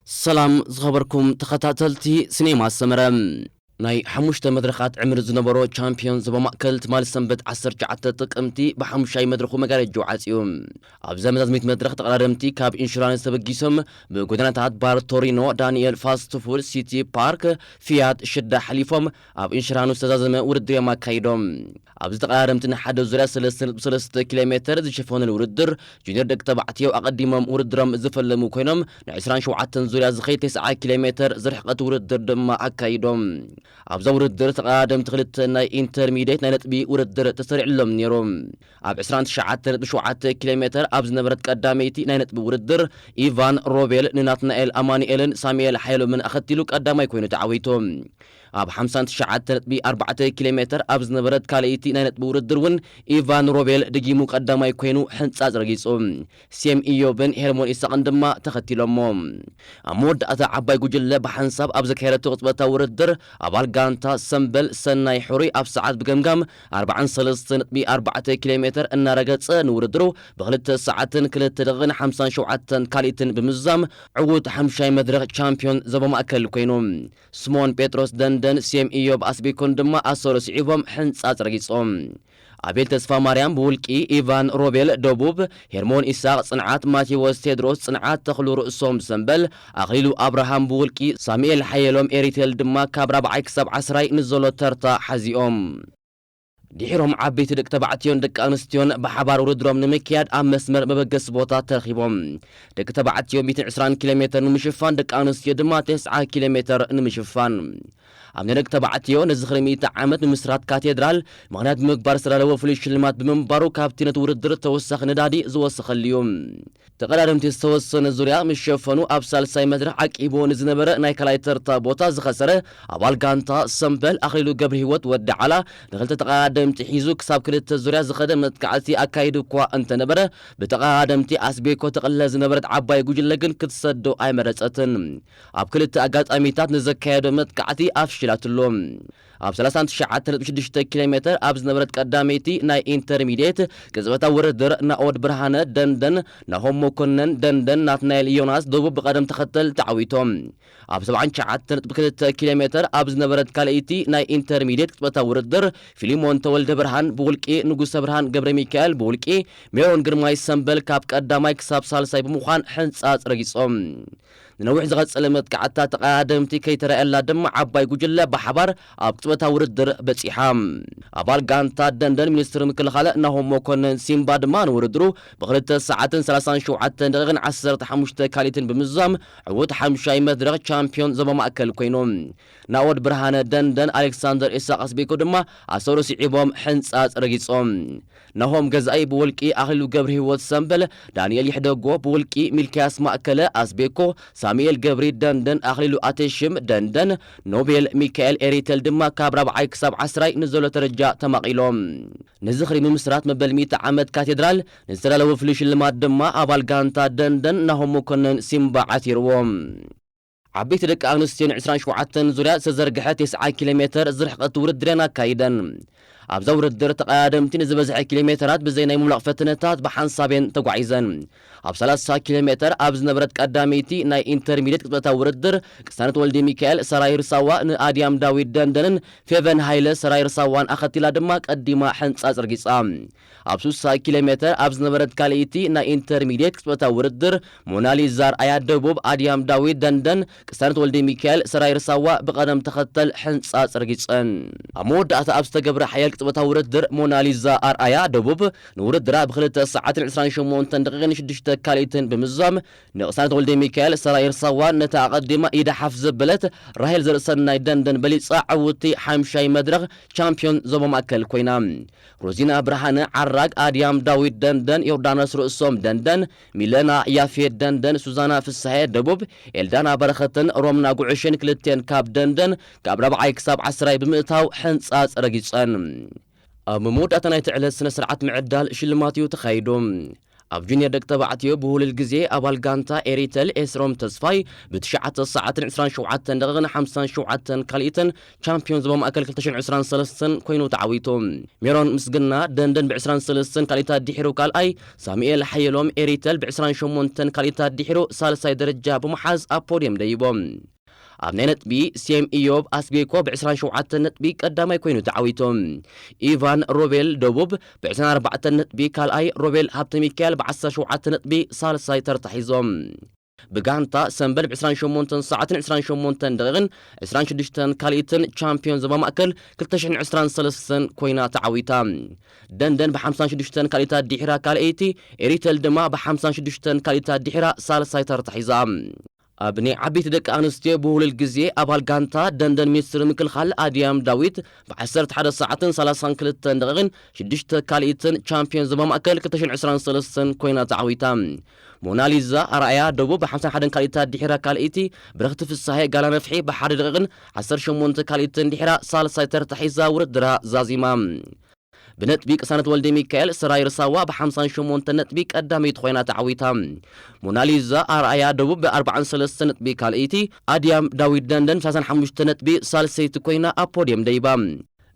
ሰላም ዝኸበርኩም ተኸታተልቲ ሲኔማ ሰመረ። ናይ ሓሙሽተ መድረኻት ዕምሪ ዝነበሮ ቻምፒዮን ዞባ ማእከል ትማሊ ሰንበት ዓሰርተ ትሽዓተ ጥቅምቲ ብሓሙሻይ መድረኹ መጋረጃ ዓጽዩ። ኣብ ዘመዛዝሚት መድረኽ ተቐዳደምቲ ካብ ኢንሹራንስ ተበጊሶም ብጎደናታት ባር ቶሪኖ፣ ዳንኤል ፋስት ፉድ፣ ሲቲ ፓርክ፣ ፊያት ሽዳ ሓሊፎም ኣብ ኢንሹራንስ ዝተዛዘመ ውድድር እዮም ኣካይዶም። ኣብዚ ተቐዳደምቲ ንሓደ ዙርያ ሰለስተ ነጥቢ ሰለስተ ኪሎ ሜተር ዝሸፈኑሉ ውድድር ጁኒየር ደቂ ተባዕትዮ ኣቐዲሞም ውድድሮም ዝፈለሙ ኮይኖም፣ ን ዕስራን ሸውዓተን ዙርያ ዝኸይድ ተስዓ ኪሎ ሜተር ዝርሕቐት ውድድር ድማ ኣካይዶም። ኣብዛ ውድድር ተቐዳደምቲ ክልተ ናይ ኢንተርሚዲየት ናይ ነጥቢ ውድድር ተሰሪዕሎም ነይሩ። ኣብ ዕስራን ትሽዓተ ነጥቢ ሸውዓተ ኪሎ ሜተር ኣብ ዝነበረት ቀዳመይቲ ናይ ነጥቢ ውድድር፣ ኢቫን ሮቤል ንናትናኤል ኣማኑኤልን ሳሙኤል ሓየሎምን ኣኸቲሉ ቀዳማይ ኮይኑ ተዓዊቱ። ኣብ ሓምሳን ትሽዓተ ነጥቢ ኣርባዕተ ኪሎ ሜተር ኣብ ዝነበረት ካልኣይቲ ናይ ነጥቢ ውድድር እውን ኢቫን ሮቤል ደጊሙ ቀዳማይ ኮይኑ ሕንጻጽ ረጊጹ። ሴም ኢዮብን ሄርሞን ኢሳቕን ድማ ተኸቲሎሞ። ኣብ መወዳእታ ዓባይ ጉጅለ ብሓንሳብ ኣብ ዘካየደቶ ቅጽበታዊ ውድድር ኣባል ጋንታ ሰምበል ሰናይ ሕሩይ ኣብ ሰዓት ብገምጋም ኣርባዓን ሰለስተ ነጥቢ ኣርባዕተ ኪሎ ሜተር እናረገጸ ንውድድሩ ብክልተ ሰዓትን ክልተ ደቂቕን ሓምሳን ሸውዓተን ካልኢትን ብምዝዛም ዕዉት ሓምሻይ መድረኽ ቻምፒዮን ዞባ ማእከል ኮይኑ። ስሞን ጴጥሮስ ደንደን፣ ሴም ኢዮብ ኣስቤኮን ድማ ኣሰሩ ስዒቦም ሕንጻጽ ረጊጾም። ኣቤል ተስፋ ማርያም ብውልቂ፣ ኢቫን ሮቤል ደቡብ፣ ሄርሞን ኢሳቕ ጽንዓት፣ ማቴዎስ ቴድሮስ ጽንዓት፣ ተኽሉ ርእሶም ሰምበል፣ ኣኽሊሉ ኣብርሃም ብውልቂ፣ ሳሙኤል ሓየሎም ኤሪቴል ድማ ካብ ራብዓይ ክሳብ ዓስራይ ንዘሎ ተርታ ሓዚኦም። ድሒሮም ዓበይቲ ደቂ ተባዕትዮን ደቂ ኣንስትዮን ብሓባር ውድድሮም ንምክያድ ኣብ መስመር መበገሲ ቦታ ተረኺቦም። ደቂ ተባዕትዮ ሚእትን ዕስራን ኪሎ ሜተር ንምሽፋን፣ ደቂ ኣንስትዮ ድማ ተስዓ ኪሎ ሜተር ንምሽፋን። ኣብ ናይ ደቂ ተባዕትዮ ንዝኽሪ ሚእቲ ዓመት ምምስራት ካቴድራል ምኽንያት ብምግባር ዝተዳለወ ፍሉይ ሽልማት ብምንባሩ፣ ካብቲ ነቲ ውድድር ተወሳኺ ነዳዲ ዝወሰኸሉ እዩ። ተቐዳደምቲ ዝተወሰነ ዙርያ ምስ ሸፈኑ፣ ኣብ ሳልሳይ መድረኽ ዓቂቡ ንዝነበረ ናይ ካልኣይ ተርታ ቦታ ዝኸሰረ ኣባል ጋንታ ሰምበል ኣኽሊሉ ገብረህይወት ወዲ ዓላ፣ ንኽልተ ተቐዳደምቲ ሒዙ ክሳብ ክልተ ዙርያ ዝኸደ መጥቃዕቲ ኣካይዱ እኳ እንተነበረ፣ ብተቐዳደምቲ ኣስቤኮ ተቐልለ ዝነበረት ዓባይ ጉጅለ ግን ክትሰዶ ኣይመረጸትን። ኣብ ክልተ ኣጋጣሚታት ንዘካየዶ መጥቃዕቲ ኣፍሺላትሉ። ኣብ ሰላሳን ትሽዓተ ነጥቢ ሽዱሽተ ኪሎ ሜተር ኣብ ዝነበረት ቀዳመይቲ ናይ ኢንተርሚዲየት ቅጽበታዊ ውድድር፣ ናኦድ ብርሃነ ደንደን፣ ናሆም መኮነን ደንደን፣ ናትናኤል ዮናስ ደቡብ ብቐደም ተኸተል ተዓዊቶም። ኣብ ሰብዓን ትሽዓተ ነጥቢ ክልተ ኪሎ ሜተር ኣብ ዝነበረት ካልኣይቲ ናይ ኢንተርሚዲየት ቅጽበታዊ ውድድር፣ ፊሊሞን ተወልደ ብርሃን ብውልቂ፣ ንጉሰ ብርሃን ገብረ ሚካኤል ብውልቂ፣ ሜሮን ግርማይ ሰምበል ካብ ቀዳማይ ክሳብ ሳልሳይ ብምዃን ሕንጻጽ ረጊጾም። ንነዊሕ ዝቐጸለ መጥቃዕታ ተቐዳደምቲ ከይተራእየላ ድማ፣ ዓባይ ጉጅለ ብሓባር ኣብ ቅጽበታዊ ውድድር በጺሓ። ኣባል ጋንታ ደንደን ሚኒስትሪ ምክልኻል ናሆም መኮነን ሲምባ ድማ ንውድድሩ ብክልተ ሰዓትን ሰላሳን ሸውዓተን ደቂቕን ዓሰርተ ሓሙሽተ ካልኢትን ብምዝዛም ዕዉት ሓምሻይ መድረኽ ቻምፒዮን ዞባ ማእከል ኮይኑ። ናኦድ ብርሃነ ደንደን ኣሌክሳንደር ኢሳቅ ኣስቤኮ ድማ ኣሰሩ ስዒቦም ሕንጻጽ ረጊጾም። ናሆም ገዛኢ ብውልቂ፣ ኣኽሊሉ ገብረህይወት ሰምበል፣ ዳንኤል ይሕደጎ ብውልቂ፣ ሚልክያስ ማእከለ ኣስቤኮ፣ ሳሙኤል ገብሪ ደንደን፣ ኣኽሊሉ ኣተሽም ደንደን፣ ኖቤል ሚካኤል ኤሪተል ድማ ካብ ራብዓይ ክሳብ ዓስራይ ንዘሎ ደረጃ ተማቒሎም። ንዝኽሪ ምምስራት መበል ሚእቲ ዓመት ካቴድራል ንዝተዳለወ ፍሉይ ሽልማት ድማ ኣባል ጋንታ ደንደን ናሆም መኮነን ሲምባ ዓቲርዎም። ዓበይቲ ደቂ ኣንስትዮ ን ዕስራን ሸውዓተን ዙርያ ዝተዘርግሐ ተስዓ ኪሎ ሜተር ዝርሕቐት ውድድር እየን ኣካይደን። ኣብዛ ውድድር ተቐዳደምቲ ንዝበዝሐ ኪሎ ሜተራት ብዘይ ናይ ምምላቕ ፈተነታት ብሓንሳብ እየን ተጓዒዘን። ኣብ ሰላሳ ኪሎ ሜተር ኣብ ዝነበረት ቀዳመይቲ ናይ ኢንተርሚዲየት ቅጽበታዊ ውድድር፣ ቅሳነት ወልደ ሚካኤል፣ ሰራይ ርሳዋ ንኣድያም ዳዊት ደንደንን ፌቨን ሃይለ ሰራይ ርሳዋን ኣኸቲላ ድማ ቀዲማ ሕንጻጽ ረጊጻ። ኣብ ስሳ ኪሎ ሜተር ኣብ ዝነበረት ካልኣይቲ ናይ ኢንተርሚዲየት ቅጽበታዊ ውድድር፣ ሞናሊዛ ኣርኣያ ደቡብ፣ ኣድያም ዳዊት ደንደን፣ ቅሳነት ወልደ ሚካኤል፣ ሰራይ ርሳዋ ብቐደም ተኸተል ሕንጻጽ ረጊጸን። ኣብ መወዳእታ ኣብ ዝተገብረ ሓያል ቅጽበታዊ ውድድር፣ ሞናሊዛ ኣርኣያ ደቡብ ንውድድራ ብክልተ ሰዓትን ዕስራን ሸሞንተን ደቂቕን ሽዱሽተ ካልኢትን ብምዝዛም፣ ንቅሳነት ወልደ ሚካኤል፣ ሰራይ ርሳዋን ነታ ኣቐዲማ ኢዳ ሓፍ ዘበለት ራሄል ዘርእሰናይ ደንደን በሊጻ ዕውቲ ሓምሻይ መድረኽ ቻምፒዮን ዞባ ማእከል ኮይና። ሮዚና ብርሃነ ዓራግ፣ ኣድያም ዳዊት ደንደን፣ ዮርዳኖስ ርእሶም ደንደን፣ ሚለና ያፌት ደንደን፣ ሱዛና ፍስሐ ደቡብ፣ ኤልዳና በረኸትን ሮምና ጉዕሽን ክልቴን ካብ ደንደን ካብ ራብዓይ ክሳብ ዓስራይ ብምእታው ሕንጻጽ ረጊጸን። ኣብ መወዳእታ ናይቲ ዕለት ስነ ስርዓት ምዕዳል ሽልማት እዩ ተኻይዱ። ኣብ ጁኒየር ደቂ ተባዕትዮ ብውህሉል ግዜ ኣባል ጋንታ ኤሪተል ኤስሮም ተስፋይ ብትሽዓተ ሰዓትን ዕስራን ሸውዓተን ደቂቕን ሓምሳን ሸውዓተን ካልኢትን ቻምፒዮን ዞባ ማእከል ክልተ ሽሕን ዕስራን ሰለስተን ኮይኑ ተዓዊቱ። ሜሮን ምስግና ደንደን ብዕስራን ሰለስተን ካልኢታት ድሒሩ ካልኣይ፣ ሳሙኤል ሓየሎም ኤሪተል ብዕስራን ሸሞንተን ካልኢታት ድሒሩ ሳልሳይ ደረጃ ብምሓዝ ኣብ ፖድየም ደይቦም። ኣብ ናይ ነጥቢ ሴም ኢዮብ ኣስቤኮ ብዕስራን ሸውዓተን ነጥቢ ቀዳማይ ኮይኑ ተዓዊቱ። ኢቫን ሮቤል ደቡብ ብዕስራን ኣርባዕተን ነጥቢ ካልኣይ፣ ሮቤል ሃብተ ሚካኤል ብዓሰርተ ሸውዓተ ነጥቢ ሳልሳይ ተርታ ሒዞም። ብጋንታ ሰምበል ብዕስራን ሸሞንተን ሰዓትን ዕስራን ሸሞንተን ደቂቕን ዕስራን ሽዱሽተን ካልኢትን ቻምፒዮን ዞባ ማእከል ክልተ ሽሕን ዕስራን ሰለስተን ኮይና ተዓዊታ። ደንደን ብሓምሳን ሽዱሽተን ካልኢታት ድሒራ ካልኣይቲ፣ ኤሪተል ድማ ብሓምሳን ሽዱሽተን ካልኢታት ድሒራ ሳልሳይ ተርታ ሒዛ። ኣብ ናይ ዓበይቲ ደቂ ኣንስትዮ ብውህሉል ግዜ ኣባል ጋንታ ደንደን ሚኒስትሪ ምክልኻል ኣድያም ዳዊት ብዓሰርተ ሓደ ሰዓትን ሰላሳን ክልተን ደቂቕን ሽዱሽተ ካልኢትን ቻምፒዮን ዞባ ማእከል ክልተ ሽሕን ዕስራን ሰለስተን ኮይና ተዓዊታ። ሞናሊዛ ኣርኣያ ደቡብ ብሓምሳን ሓደን ካልኢታት ድሒራ ካልኣይቲ፣ ብረኽቲ ፍሳሄ ጋላ ነፍሒ ብሓደ ደቂቕን ዓሰርተ ሸሞንተ ካልኢትን ድሒራ ሳልሳይ ተርታ ሒዛ ውድድራ ዛዚማ። ብነጥቢ ቅሳነት ወልደ ሚካኤል ሰራይ ርሳዋ ብሓምሳን ሸሞንተ ነጥቢ ቀዳመይቲ ኮይና ተዓዊታ። ሞናሊዛ ኣርኣያ ደቡብ ብኣርባዓን ሰለስተ ነጥቢ ካልኣይቲ፣ ኣድያም ዳዊት ደንደን ብሳልሳን ሓሙሽተ ነጥቢ ሳልሰይቲ ኮይና ኣብ ፖድየም ደይባ።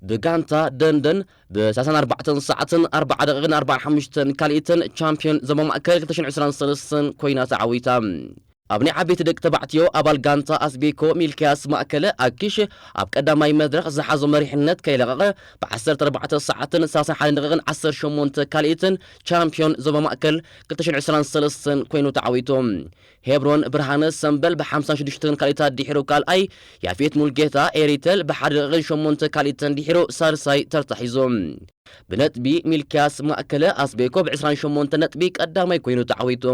ብጋንታ ደንደን ብሳልሳን ኣርባዕተን ሰዓትን ኣርባዓ ደቂቕን ኣርባዓን ሓሙሽተን ካልኢትን ቻምፒዮን ዞባ ማእከል ክልተ ሽሕን ዕስራን ሰለስተን ኮይና ተዓዊታ። ኣብ ናይ ዓበይቲ ደቂ ተባዕትዮ ኣባል ጋንታ ኣስቤኮ ሚልክያስ ማእከለ ኣኪሽ ኣብ ቀዳማይ መድረኽ ዝሓዞ መሪሕነት ከይለቐቐ ብዓሰርተ ኣርባዕተ ሰዓትን ሰላሳን ሓደን ደቂቕን ዓሰርተ ሸሞንተ ካልኢትን ቻምፒዮን ዞባ ማእከል ክልተ ሽሕን ዕስራን ሰለስተን ኮይኑ ተዓዊቱ። ሄብሮን ብርሃነ ሰምበል ብሓምሳን ሽዱሽተን ካልኢታት ድሒሩ ካልኣይ፣ ያፌት ሙልጌታ ኤሪተል ብሓደ ደቂቕን ሸሞንተ ካልኢትን ድሒሩ ሳልሳይ ተርታ ሒዙ። ብነጥቢ ሚልክያስ ማእከለ ኣስቤኮ ብዕስራን ሸሞንተ ነጥቢ ቀዳማይ ኮይኑ ተዓዊቱ።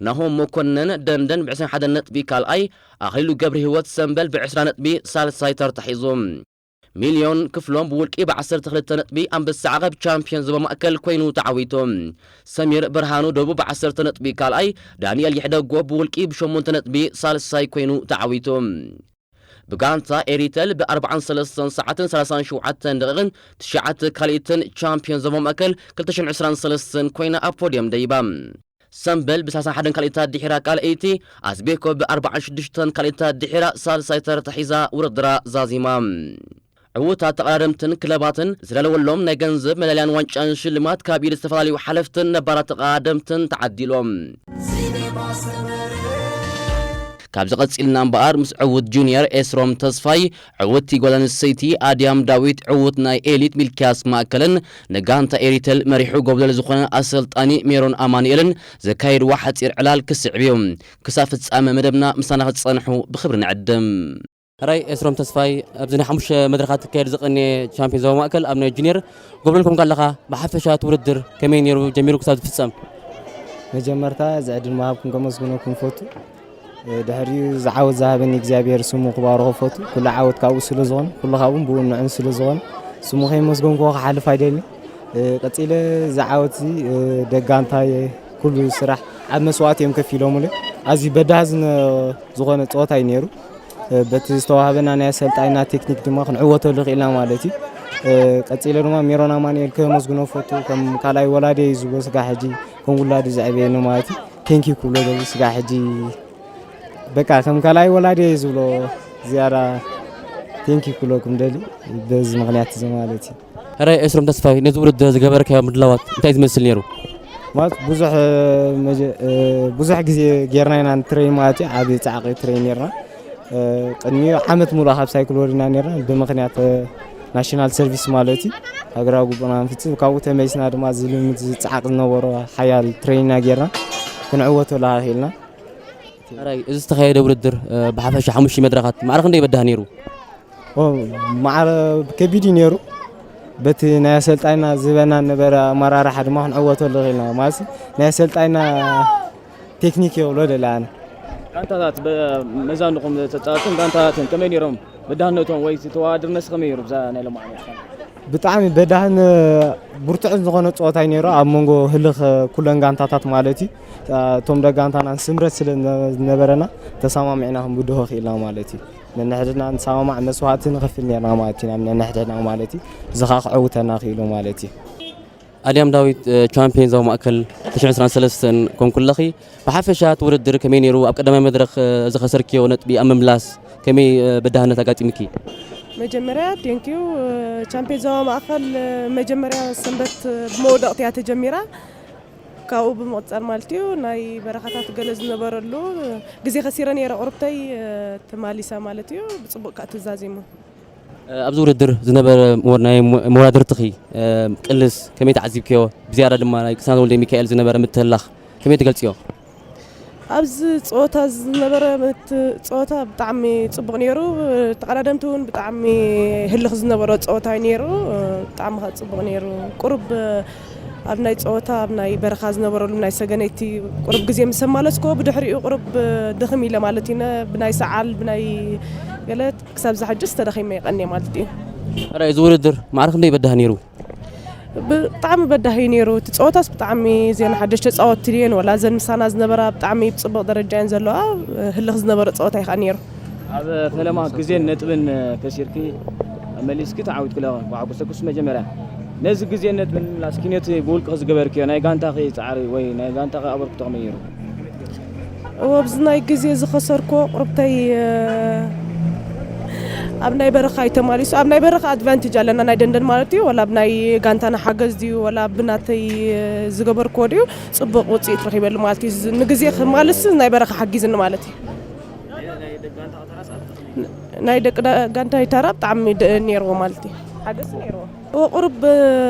ናሆም መኮነን ደንደን ብዕስራን ሓደን ነጥቢ ካልኣይ፣ ኣኽሊሉ ገብረ ህይወት ሰምበል ብዕስራ ነጥቢ ሳልሳይ ተርታ ሒዙ። ሚልዮን ክፍሎም ብውልቂ ብዓሰርተ ክልተ ነጥቢ ኣንበሳ ዓቐብ ቻምፒዮን ዞባ ማእከል ኮይኑ ተዓዊቱ። ሰሚር ብርሃኑ ደቡብ ብዓሰርተ ነጥቢ ካልኣይ፣ ዳንኤል ይሕደጎ ብውልቂ ብሸሞንተ ነጥቢ ሳልሳይ ኮይኑ ተዓዊቱ። ብጋንታ ኤሪተል ብኣርባዓን ሰለስተን ሰዓትን ሰላሳን ሸውዓተን ደቂቕን ትሽዓተ ካልኢትን ቻምፒዮን ዞባ ማእከል ክልተ ሽሕን ዕስራን ሰለስተን ኮይና ኣብ ፖድየም ደይባ። ሰምበል ብሳልሳን ሓደን ካልኢታት ድሒራ ካልኣይቲ፣ ኣስቤኮ ብኣርባዓን ሽዱሽተን ካልኢታት ድሒራ ሳልሳይ ተርታ ሒዛ ውድድራ ዛዚማ። ዕዉታት ተቐዳደምትን ክለባትን ዝተዳለወሎም ናይ ገንዘብ መዳልያን ዋንጫን ሽልማት ካብ ኢድ ዝተፈላለዩ ሓለፍትን ነባራት ተቐዳደምትን ተዓዲሎም። ካብዚ ቀጺልና እምበኣር ምስ ዕዉት ጁኒየር ኤስሮም ተስፋይ፣ ዕውትቲ ጓል ኣንስተይቲ ኣድያም ዳዊት፣ ዕዉት ናይ ኤሊት ሚልክያስ ማእከልን ንጋንታ ኤሪተል መሪሑ ጎብለል ዝኾነ ኣሰልጣኒ ሜሮን ኣማኑኤልን ዘካየድዋ ሓጺር ዕላል ክስዕብ እዩ። ክሳብ ፍጻመ መደብና ምሳና ክትጸንሑ ብኽብሪ ንዕድም። ሕራይ ኤስሮም ተስፋይ፣ ኣብዚ ናይ ሓሙሽተ መድረኻት ክካየድ ዝቐነየ ቻምፒዮን ዞባ ማእከል ኣብ ናይ ጁኒየር ጎብለል ኮንካ ኣለኻ። ብሓፈሻ እቲ ውድድር ከመይ ነይሩ ጀሚሩ ክሳብ ዝፍጸም? መጀመርታ እዚ ዕድል ምሃብኩም ከመስግነኩም እፈቱ። ድሕሪኡ ዝዓወት ዝሃበኒ እግዚኣብሔር ስሙ ክባርኾ እፈቱ። ኩሉ ዓወት ካብኡ ስለ ዝኾነ፣ ኩሉ ካብኡን ብኡ ንዕን ስለ ዝኾነ፣ ስሙ ከየመስገንኩዎ ክሓልፍ ኣይደልን። ቀጺለ እዚ ዓወት እዚ ደጋንታይ ኩሉ ስራሕ ዓብ መስዋእቲ እዮም ከፊሎምሉ። ኣዝዩ በዳህዝን ዝኾነ ጸወታ እዩ ነይሩ። በቲ ዝተዋህበና ናይ ኣሰልጣይና ቴክኒክ ድማ ክንዕወተሉ ክኢልና ማለት እዩ። ቀጺለ ድማ ሜሮን ኣማኑኤል ከመስግኖ እፈቱ። ከም ካልኣይ ወላዲ እዩ ዝብሎ ስጋ ሕጂ ከም ውላዱ ዘዕበየኒ ማለት እዩ። ቴንኪዩ ክብሎ ደሊ ስጋ ሕጂ በቃ ከም ካልኣይ ወላዲ እዩ ዝብሎ ዝያዳ ቴንኪዩ ክብለኩም ደሊ በዚ ምኽንያት እዚ ማለት እዩ። ሕራይ ኤስሮም ተስፋይ፣ ነዚ ውድድር ዝገበርካዮ ምድላዋት እንታይ ዝመስል ነይሩ? ማለት ብዙሕ፣ መጀ-፣ ብዙሕ ግዜ ጌርና ኢና ንትሬን ማለት እዩ። ዓቢ ጻዕቂ ትሬን ኔርና። ቅድሚኡ ዓመት ሙሉእ ካብ ሳይክል ወሪድና ኔርና ብምኽንያት ናሽናል ሰርቪስ ማለት እዩ። ሃገራዊ ግቡእና ንፍጽም። ካብኡ ተመሊስና ድማ እዚ ልምድ እዚ ጻዕቂ ዝነበሮ ሓያል ትሬን ኢና ጌርና። ክንዕወተሉ ክኢልና። ሕራይ፣ እዚ ዝተኻየደ ውድድር ብሓፈሻ ሓሙሽተ መድረኻት ማዕረ ክንደይ በዳህ ነይሩ? ኦ፣ ማዕረ ከቢድ እዩ ነይሩ። በቲ ናይ ኣሰልጣይና ዝህበና ነበረ ኣመራርሓ ድማ ክንዕወተሉ ክኢልና። ማለት ናይ ኣሰልጣይና ቴክኒክ የብሎ ደለ ኣነ። ጋንታታት መዛንኹም ተጻወትን ጋንታታትን ከመይ ነይሮም? በዳህነቶም ወይ ተወዳድርነት ከመይ ነይሩ ብዛ ናይ ሎማዓንቲ? ብጣዕሚ በዳህን ብርቱዕን ዝኾነ ጸወታ እዩ ነይሩ ኣብ መንጎ ህልኽ ኩለን ጋንታታት ማለት እዩ። እቶም ደጋንታና ስምረት ስለ ዝነበረና ተሰማሚዕና ክንብድሆ ክኢልና ማለት እዩ። ነንሕድሕድና ንሰማማዕ መስዋእቲ ንኸፍል ኔርና ማለት እዩ፣ ናብ ነንሕድሕድና ማለት እዩ። እዚ ኸዓ ክዕውተና ክኢሉ ማለት እዩ። ኣድያም ዳዊት፣ እ፣ ቻምፒዮን ዞባ ማእከል ክልተ ሽሕን ዕስራን ሰለስተን ኮንኩለኺ፣ ብሓፈሻ እቲ ውድድር ከመይ ነይሩ? ኣብ ቀዳማይ መድረኽ፣ እ፣ ዝኸሰርክዮ ነጥቢ ኣብ ምምላስ ከመይ፣ እ፣ በዳህነት ኣጋጢምኪ? መጀመርያ፣ ቴንኪዩ። ቻምፒዮን ዞባ ማእከል፣ መጀመርያ ሰንበት ብመውደቕቲ እያ ተጀሚራ። ካብኡ ብምቕጻል ማለት እዩ፣ ናይ በረኻታት ገለ ዝነበረሉ፣ ግዜ ከሲረ ነይረ ቁርብተይ፣ ተማሊሳ ማለት እዩ። ብጽቡቕ ከኣ ተዛዚሙ። ኣብዚ ውድድር ዝነበረ ሞ-፣ ናይ ሞ-፣ መወዳድርትኺ፣ ቅልስ ከመይ ተዓዚብክዮ? ብዝያዳ ድማ ናይ ቅስናት ወልደ ሚካኤል ዝነበረ ምትህላኽ ከመይ ትገልጽዮ? ኣብዚ ጸወታ ዝነበረ ምት-፣ ጸወታ ብጣዕሚ ጽቡቕ ነይሩ። ተቐዳደምቲ እውን ብጣዕሚ ህልኽ ዝነበሮ ጸወታ እዩ ነይሩ። ብጣዕሚ ከኣ ጽቡቕ ነይሩ። ቁሩብ ኣብ ናይ ጸወታ፣ ኣብ ናይ በረኻ ዝነበረሉ ናይ ሰገነይቲ ቁሩብ ግዜ ምስ ኣማለስክዎ፣ ብድሕሪኡ ቁሩብ ድኽም ኢለ ማለት እዩ። ነ-፣ ብናይ ሰዓል፣ ብናይ ገለ ክሳብ ዝሓጅስ ተደኺመ ይቐንየ ማለት እዩ። ሕራይ፣ እዚ ውድድር ማዕረ ክንደይ በዳህ ነይሩ? ብጣዕሚ በዳሂ ነይሩ። እቲ ጸወታስ ብጣዕሚ፣ እዘን ሓደሽቲ ተጻወትቲ ድየን፣ ወላ እዘን ምሳና ዝነበራ ብጣዕሚ ብጽቡቕ ደረጃ እየን ዘለዋ። ህልኽ ዝነበረ ጸወታ እዩ ከኣ ነይሩ። ኣብ ፈለማ ግዜን ነጥብን ከሲርኪ መሊስኪ ተዓዊትኪ ኣለኺ። እንኳዕ ሓጎሰክስ መጀመርያ። ነዚ ግዜን ነጥብን ምምላስኪ ነቲ ብውልቅኺ ዝገበርክዮ ናይ ጋንታኺ ጻዕሪ ወይ ናይ ጋንታኺ ኣበርክቶ ከመይ ነይሩ? እዎ፣ ኣብዚ ናይ ግዜ ዝኸሰርክዎ ቁርብተይ፣ እ፣ ኣብ ናይ በረኻ እዩ ተማሊሱ። ኣብ ናይ በረኻ ኣድቫንቴጅ ኣለና፣ ናይ ደንደን ማለት እዩ። ወላ ኣብ ናይ ጋንታና ሓገዝ ድዩ፣ ወላ ብናተይ፣ እ፣ ዝገበርክዎ ድዩ፣ ጽቡቕ ውጽኢት ረኺበሉ ማለት እዩ። ዝ-፣ ንግዜ ክማልስ ናይ በረኻ ሓጊዝኒ ማለት እዩ። ናይ ደቂ ዳ-፣ ጋንታይ ተራ ብጣዕሚ ድ-፣ ነይርዎ ማለት እዩ። ሓገዝ ነይርዎ። እዎ፣ ቁሩብ፣ እ፣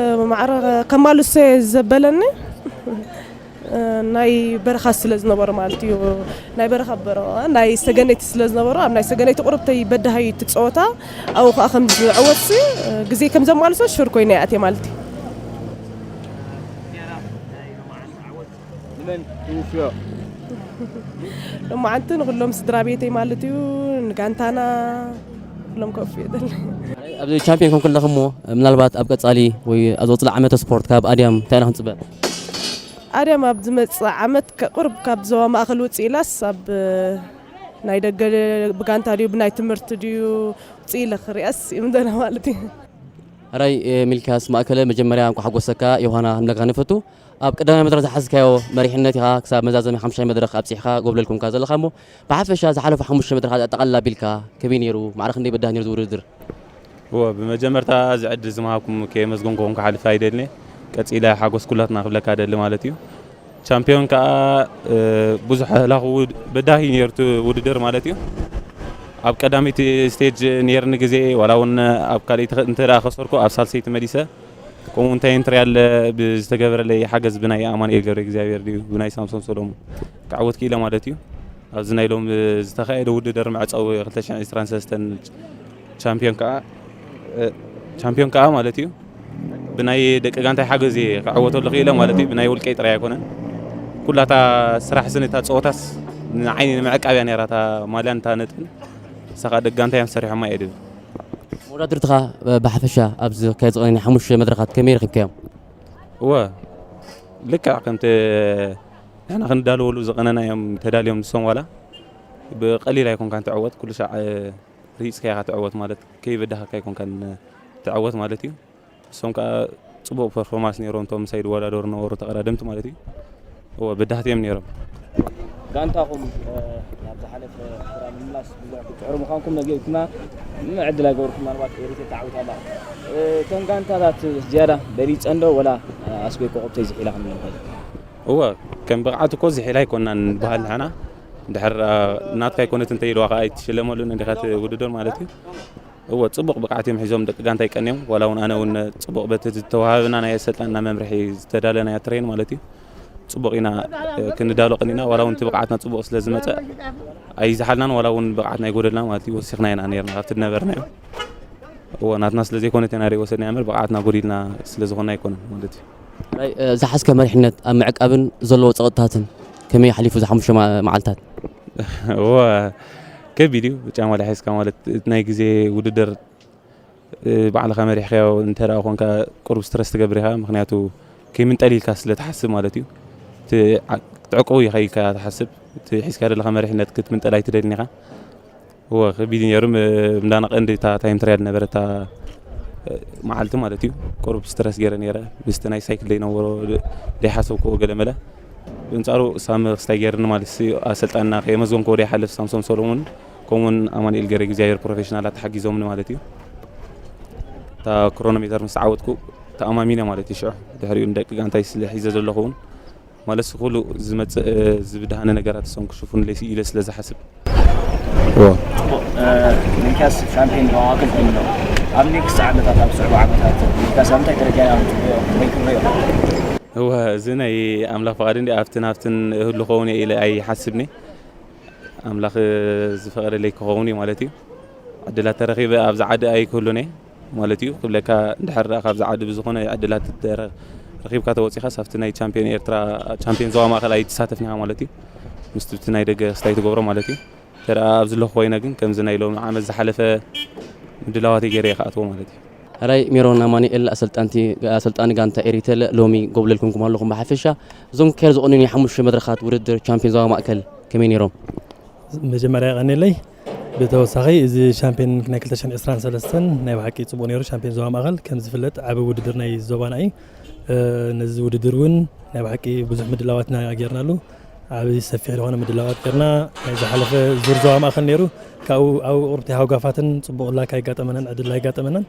ማዕረ ከማልሶ እየ ዘበለኒ። ናይ በረኻ ስለ ዝነበሩ ማለት እዩ። ናይ በረኻ በረ-፣ ናይ ሰገነይቲ ስለ ዝነበሩ፣ ኣብ ናይ ሰገነይቲ ቁርብተይ በዳሃይ እቲ ጸወታ፣ ኣብኡ ከኣ ከም ዝዕወትሲ፣ ግዜ ከም ዘማልሶ ሽር ኮይነ እየ ኣትየ ማለት እዩ። ንመን ትውፍዮ? ሎማዓንቲ ንኹሎም ስድራ ቤተይ ማለት እዩ፣ ንጋንታና፣ ኩሎም ከውፍዮ ደለ። ኣብዚ ቻምፒዮን ኮንኩ ኣለኹ እሞ፣ ምናልባት ኣብ ቀጻሊ ወይ ኣብ ዝቕጽል ዓመተ ስፖርት ካብ ኣድያም እንታይ ኢና ክንጽበ? ኣድያም ኣብ ዝመጽእ ዓመት ከ-፣ ቁሩብ ካብ ዞባ ማእከል ውጽእ ኢላስ ኣብ ናይ ደገ ብጋንታ ድዩ ብናይ ትምህርቲ ድዩ ውጽእ ኢለ ክሪኣስ ይምደና ማለት እዩ። ሕራይ፣ እ፣ ሚልክያስ ማእከለ፣ መጀመርያ እንኳዕ ሓጎሰካ ዮሃና ክንብለካ ንፈቱ። ኣብ ቀዳማይ መድረኽ ዝሓዝካዮ መሪሕነት ኢኻ ክሳብ መዛዘሚ ሓሙሻይ መድረኽ ኣብጺሕካ ጎብለል ኮንካ ዘለኻ እሞ፣ ብሓፈሻ ዝሓለፉ ሓሙሽተ መድረኻት ኣጠቓልላ ኣቢልካ ከመይ ነይሩ? ማዕረ ክንደይ በዳህ ነይሩ እዚ ውድድር? እወ፣ ብመጀመርታ እዚ ዕድል ዝመሃብኩም ከየመስገንኩኹም ክሓልፍ ኣይደልን እየ። ቀጺለ ሓጎስ ኩላትና ክብለካ እደሊ ማለት እዩ። ቻምፒዮን ከኣ፣ እ፣ ብዙሕ ህላኹ ውድ-፣ በዳሂ ነይሩ እቲ ውድድር ማለት እዩ። ኣብ ቀዳመይቲ ስቴጅ ነይርኒ ግዜ፣ ዋላ እውን ኣብ ካልኣይቲ ከ-፣ እንተ ደኣ ከሰርኩ፣ ኣብ ሳልሰይቲ መሊሰ። ከምኡ እንታይ እንትሪ ኣለ፣ ብዝተገበረለይ ሓገዝ ብናይ ኣማኑኤል ገብረ እግዚኣብሔር ድዩ፣ ብናይ ሳምሶን ሰሎሙን ክዕወት ክኢለ ማለት እዩ። ኣብዚ ናይ ሎም ዝተኻየደ ውድድር መዕጸዊ ክልተ ሽሕን ዕስራን ሰለስተን ቻምፒዮን ከኣ፣ እ፣ ቻምፒዮን ከኣ ማለት እዩ። ብናይ ደቂ ጋንታይ ሓገዝ እየ ክዕወተሉ ክኢለ ማለት እዩ። ብናይ ውልቀይ ጥራይ ኣይኮነን። ኩላታ ስራሕ ስንታ ጸወታስ ንዓይኒ ንምዕቃብያ ነይራ እታ ማልያን እታ ነጥብን። ንሳ ከኣ ደቂ ጋንታይ እዮም ሰሪሖማ እየ ድብል። መወዳድርትኻ ብሓፈሻ ኣብዚ ዝካየድ ዝቐነየ ሓሙሽተ መድረኻት ከመይ ረኺብካዮም? እወ፣ ልክዕ ከምቲ ንሕና ክንዳለወሉ ዝቐነና እዮም ተዳልዮም ንሶም ዋላ። ብቐሊል ኣይኮንካን ትዕወት፣ ኩሉ ሻዕ ርሂጽካ ኢኻ ትዕወት ማለት፣ ከይበዳህካ ኣይኮንካን ትዕወት ማለት እዩ። ንሶም ከኣ ጽቡቕ ፐርፎርማንስ ነይሮም፣ እቶም ምሳይ ዝወዳደሩ ነበሩ ተቐዳደምቲ ማለት እዩ። እወ፣ በዳህቲ እዮም ነይሮም። ጋንታኹም፣ እ፣ ናብ ዝሓለፈ ተራ ንምምላስ ብዙሕ ክትጽዕሩ ምዃንኩም ነጊርኩምና፣ ምንም ዕድል ኣይገበርኩም። ምናልባት ኤሪትሪያ ተዓዊታ ኣላ። እ፣ እተን ጋንታታት ዝያዳ በሊጸን ዶ ወላ፣ እ፣ ኣስቤኮ ቁብተይ ዝሒላ ክንብል ንኽእል? እወ፣ ከም ብቕዓት እኮ ዝሒላ ኣይኮናን ንበሃል ንሕና። እንድሕር፣ እ፣ ናትካ ኣይኮነትን እንተ ኢልዋ ከኣ ኣይትሽለመሉን እንዲኻ እቲ ውድድር ማለት እዩ። እወ፣ ጽቡቕ ብቕዓት እዮም ሒዞም ደቂ ጋንታይ ቀንዮም። ዋላ እውን ኣነ እውን ጽቡቕ በቲ ዝተዋሃበና ናይ ኣሰልጣንና መምርሒ ዝተዳለናዮ ትሬን ማለት እዩ። ጽቡቕ ኢና፣ እ፣ ክንዳሎ ቀኒና። ዋላ እውን እቲ ብቕዓትና ጽቡቕ ስለ ዝመጸ ኣይዝሓልናን፣ ዋላ እውን ብቕዓትና ኣይጎደልና ማለት እዩ። ወሲኽና ኢና ነይርና ካብቲ ዝነበርናዮ። እወ፣ ናትና ስለ ዘይኮነት ኢና ርእ ወሰድና እምበር ብቕዓትና ጎዲልና ስለ ዝኾነ ኣይኮነን ማለት እዩ። ሕራይ፣ እ፣ ዝሓዝከ መሪሕነት ኣብ ምዕቃብን ዘለዎ ጸቕጥታትን ከመይ ሓሊፉ እዚ ሓሙሽተ ማ-፣ መዓልታት? እወ፣ ከቢድ እዩ። ብጫ ማልያ ሒዝካ ማለት እቲ ናይ ግዜ ውድድር፣ እ፣ ባዕልኻ መሪሕካዮ እንተ ደኣ ኮንካ ቁሩብ ስትረስ ትገብር ኢኻ። ምኽንያቱ ከይምንጠል ኢልካ ስለ ትሓስብ ማለት እዩ። እቲ ዓ-፣ ክትዕቅቡ ኢኻ ኢልካ ትሓስብ። እቲ ሒዝካ ዘለኻ መሪሕነት ክትምንጠል ኣይትደልን ኢኻ። እወ፣ ከቢድ እዩ ነይሩ። ም-፣ እንዳ ቀንዲ እታ ታይም ትራያል ነበረ፣ እታ መዓልቲ ማለት እዩ። ቁሩብ ስትረስ ገይረ ነይረ፣ ምስቲ ናይ ሳይክል ዘይነበሮ ዘይሓሰብክዎ ገለ መለ። ብንጻሩ ሳም ክስታይ ገይርኒ ማለት ሲ ኣሰልጣንና ከየመስገንክዎ ዘይሓልፍ ሳምሶም ሰሎሞን ከምኡውን ኣማኑኤል ገረ እግዚኣብሔር ፕሮፌሽናላት ተሓጊዞምኒ ማለት እዩ። እታ ክሮኖሜተር ምስ ተዓወትኩ ተኣማሚነ ማለት እዩ። ሽዑ ድሕሪኡ ንደቂ ጋንታይ ስለ ሒዘ ዘለኹ እውን ማለት ኩሉ ዝመጽእ ዝብድሃነ ነገራት እሶም ክሽፉንለይ ኢለ ስለ ዝሓስብ። ንካስ ሻምፒዮን መዋክል ኮይኑ ኣብ ኔክስት ዓመታት ኣብ ዝስዕቡ ዓመታት ንካስ ኣብ እንታይ ደረጃ ኢና ንፅበዮ ወይ ክንሪኦ? እወ፣ እዚ ናይ ኣምላኽ ፍቓድ እንዲ ኣብትን ኣብትን እህሉ ኸውን እየ ኢለ ኣይሓስብኒ። ኣምላኽ ዝፈቐደለይ ክኸውን እዩ ማለት እዩ። ዕድላት ተረኺበ ኣብዚ ዓዲ ኣይክህሉን እየ ማለት እዩ። ክብለካ እንድሕር ደኣ ካብዚ ዓዲ ብዝኾነ ዕድላት ተረ- ረኺብካ ተወፂኻስ ኣብቲ ናይ ቻምፒዮን ኤርትራ ቻምፒዮን ዞባ ማእኸል ኣይትሳተፍን ኢኻ ማለት እዩ። ምስቲ ናይ ደገ ክስታይ ትገብሮ ማለት እዩ። ተደኣ ኣብዚ ኣለኹ ኮይነ ግን ከምዚ ናይ ሎሚ ዓመት ዝሓለፈ ምድላዋት ገይረ እየ ክኣትዎ ማለት እዩ። ሕራይ ሜሮን ኣማኑኤል ኣሰልጣንቲ ኣሰልጣኒ ጋንታ ኤሪቴል ሎሚ ጎብለል ኮንኩም ኣለኹም። ብሓፈሻ እዞም ክካየዱ ዝቐኑ ናይ ሓሙሽተ መድረኻት ውድድር ቻምፒዮን ዞባ ማእከል ከመይ ነይሮም? መጀመርያ የቐንየለይ። ብተወሳኺ እዚ ሻምፒዮን ናይ ክልተ ሽሕን ዕስራን ሰለስተን ናይ ብሓቂ ጽቡቕ ነይሩ። ሻምፒዮን ዞባ ማእከል ከም ዝፍለጥ ዓቢ ውድድር ናይ ዞባና እዩ። ነዚ ውድድር እውን ናይ ብሓቂ ብዙሕ ምድላዋትና ጌርናሉ። ዓቢ ሰፊሕ ዝኾነ ምድላዋት ጌርና። ናይ ዝሓለፈ ዙር ዞባ ማእከል ነይሩ። ካብኡ ኣብ ቁርብቲ ሃውጋፋትን ጽቡቕ ላክ ኣይጋጠመናን፣ ዕድል ኣይጋጠመናን።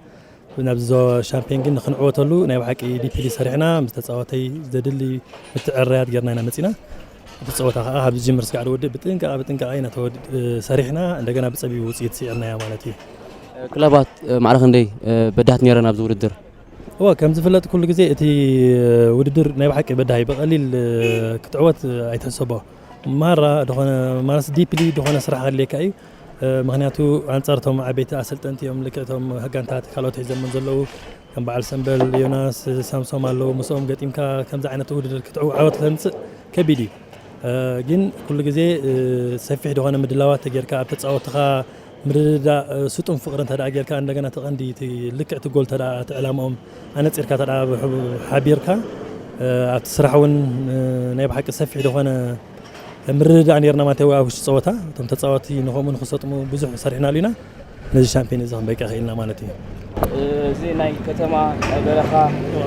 ናብዚ ዞባ ሻምፒዮን ግን ንክንዕወተሉ ናይ ብሓቂ ዲፕሊ ሰሪሕና ምስ ተጻወተይ ዘድሊ ምትዕርራያት ጌርና ኢና መጺና። እቲ ጸወታ ከዓ ካብ ዝጅምር ስጋዕ ዝወድእ ብጥንቃቐ ብጥንቃቐ ኢና ተወድ- ሰሪሕና እንደገና ብጸቢቡ ውፅኢት ስዒርናያ ማለት እዩ። ክለባት ማዕረ ክንደይ በዳህት ነይረን ኣብዚ ውድድር? እወ ከም ዝፍለጥ ኩሉ ግዜ እቲ ውድድር ናይ ብሓቂ በዳሂ ብቐሊል ክትዕወት ኣይትሕሰቦ። ማራ ዝኾነ ማለት ዲፕሊ ዝኾነ ስራሕ ኣድልየካ እዩ። ምክንያቱ ኣንጻር እቶም ዓበይቲ ኣሰልጠንቲ እዮም ልክዕ እቶም ጋንታት ካልኦት ሒዘሞን ዘለዉ ከም በዓል ሰምበል ዮናስ ሳምሶም ኣለዉ። ምስኦም ገጢምካ ከምዚ ዓይነት ውድድር ክትዕወት ተምፅእ ከቢድ እዩ። ግን ኩሉ ግዜ ሰፊሕ ዝኾነ ምድላዋት ተጌርካ ኣብ ተፃወትኻ ምርድዳእ ስጡም ፍቕሪ እንተ ጌርካ እንደገና እቲ ቀንዲ እቲ ልክዕ እቲ ጎል እንተ እቲ ዕላምኦም ኣነፂርካ እንተ ሓቢርካ ኣብቲ ስራሕ እውን ናይ ብሓቂ ሰፊሕ ዝኾነ ምርድዳእ ኔርና ማለት እዩ። ኣብ ውሽጢ ፀወታ እቶም ተፃወቲ ንኸምኡ ንክሰጥሙ ብዙሕ ሰሪሕናሉ ኢና። ነዚ ሻምፒዮን እዚ ክንበቅዕ ክኢልና ማለት እዩ። እዚ ናይ ከተማ ናይ በረኻ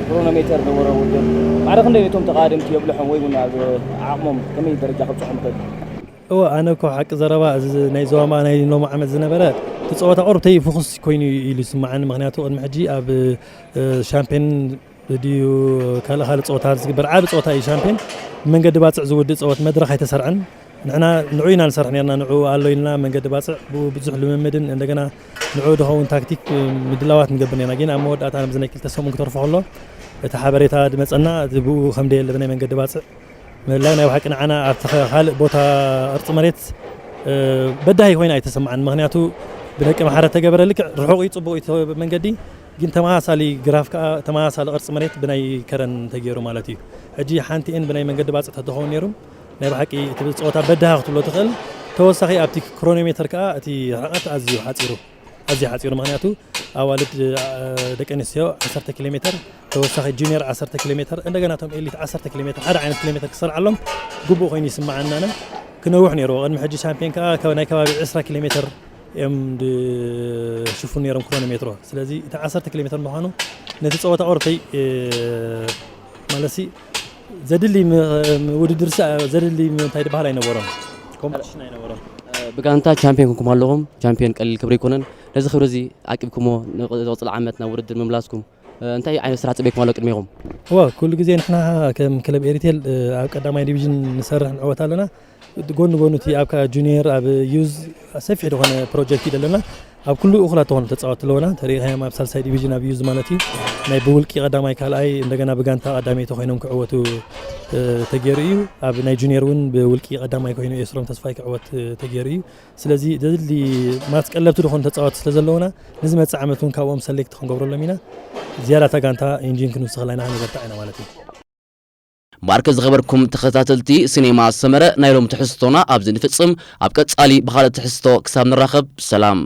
ክሮኖሜተር ነበረ ውድድር ማዕረ ክንደይ እቶም ተቓደምቲ የብልሖም ወይ እውን ኣብ ዓቕሞም ከመይ ደረጃ ከብፅሖም ይኽእል? እወ ኣነ እኮ ሓቂ ዘረባ እዚ ናይ ዞባ ናይ ሎሚ ዓመት ዝነበረ እቲ ፀወታ ቁሩብ ተይ ፎኩስ ኮይኑ ኢሉ ይስማዓኒ። ምክንያቱ ቅድሚ ሕጂ ኣብ ሻምፒዮን ድዩ ካልእ ካልእ ፀወታ ዝግበር ዓቢ ፀወታ እዩ ሻምፒዮን መንገዲ ባፅዕ ዝውድእ ፀወት መድረኽ ኣይተሰርዐን። ንሕና ንዑ ኢና ንሰርሕ ነርና ንዑ ኣሎ ኢልና መንገዲ ባፅዕ ብኡ ብዙሕ ልምምድን እንደገና ንዑ ድኸውን ታክቲክ ምድላዋት ንገብር ነርና ግን ኣብ መወዳእታ ኣብዚ ናይ ክልተ ሰሙን ክተርፎ ከሎ እቲ ሓበሬታ ድመፀና እቲ ብኡ ከም ደየለ ብናይ መንገዲ ባፅዕ ምእላይ ናይ ብሓቂ ንዓና ኣብቲ ካልእ ቦታ ቅርፂ መሬት በዳሂ ኮይና ኣይተሰማዓን። ምክንያቱ ብደቂ ማሓረ ተገበረ ልክዕ ርሑቕ እዩ ፅቡቕ እዩ መንገዲ ግን ተመሳሳሊ ግራፍ ከዓ ተመሳሳሊ ቅርፂ መሬት ብናይ ከረን ተገይሩ ማለት እዩ። ሕጂ ሓንቲ ኤን ብናይ መንገዲ ባፅዕ ተተኸውን ነይሩ ናይ ብሓቂ እቲ ፀወታ በዳሂ ክትብሎ ትኽእል። ተወሳኺ ኣብቲ ክሮኖሜተር ከዓ እቲ ርሕቐት ኣዝዩ ሓፂሩ ኣዝዩ ሓፂሩ ምክንያቱ ኣዋልድ ደቂ ኣንስትዮ ዓሰርተ ኪሎ ሜትር ተወሳኺ ጁኒየር ዓሰርተ ኪሎ ሜትር እንደገና እቶም ኤሊት ዓሰርተ ኪሎ ሜትር ሓደ ዓይነት ኪሎ ሜትር ክሰርዓሎም ግቡእ ኮይኑ ይስምዓና። ክነውሕ ነይርዎ ቅድሚ ሕጂ ሻምፒዮን ከዓ ናይ ከባቢ ዕስራ ኪሎ ሜትር እዮም ሽፉን ነይሮም ክሮኖ ሜትሮ ስለዚ እቲ ዓሰርተ ኪሎ ሜትር ምዃኑ ነቲ ፀወታ ቁርተይ ማለሲ ዘድሊ ውድድር ዘድሊ እንታይ ድበሃል ኣይነበሮም ኮምፒቲሽን ኣይነበሮም። ብጋንታ ቻምፒዮን ክንኩም ኣለኹም። ቻምፒዮን ቀሊል ክብሪ ኣይኮነን። ነዚ ክብሪ እዚ ዓቂብኩሞ ንዝቕፅል ዓመት ናብ ውድድር ምምላስኩም እንታይ ዓይነት ስራሕ ፅቤኩም ኣሎ ቅድሜኹም? እወ ኩሉ ግዜ ንሕና ከም ክለብ ኤሪቴል ኣብ ቀዳማይ ዲቪዥን ንሰርሕ ንዕወት ኣለና። ጎኒ ጎኑ እቲ ኣብ ካ- ጁኒየር ኣብ ዩዝ ሰፊሕ ዝኾነ ፕሮጀክት እዩ ዘለና። ኣብ ኩሉ እኹላት ዝኾኑ ተፃወትቲ ኣለውና። ተሪኢኻዮም ኣብ ሳልሳይ ዲቪዥን ኣብ ዩዝ ማለት እዩ ናይ ብውልቂ ቀዳማይ ካልኣይ እንደገና ብጋንታ ቀዳመይቲ ኮይኖም ክዕወቱ ተገይሩ እዩ። ኣብ ናይ ጁኒየር እውን ብውልቂ ቀዳማይ ኮይኑ ኤስሮም ተስፋይ ክዕወት ተገይሩ እዩ። ስለዚ ዘድሊ ማለት ቀለብቲ ዝኾኑ ተፃወትቲ ስለ ዘለውና ንዝመፅእ ዓመት እውን ካብኦም ሰሌክት ክንገብረሎም ኢና። ዝያዳ እታ ጋንታ ኢንጂን ክንውስኸላ ኢና ክንበርታዕ ኢና ማለት እዩ። ማርክ ዝኸበርኩም ተኸታተልቲ ሲኔማ ሰመረ ናይ ሎም ትሕዝቶና ኣብዚ ንፍጽም ኣብ ቀጻሊ ብኻልእ ትሕዝቶ ክሳብ ንራኸብ ሰላም።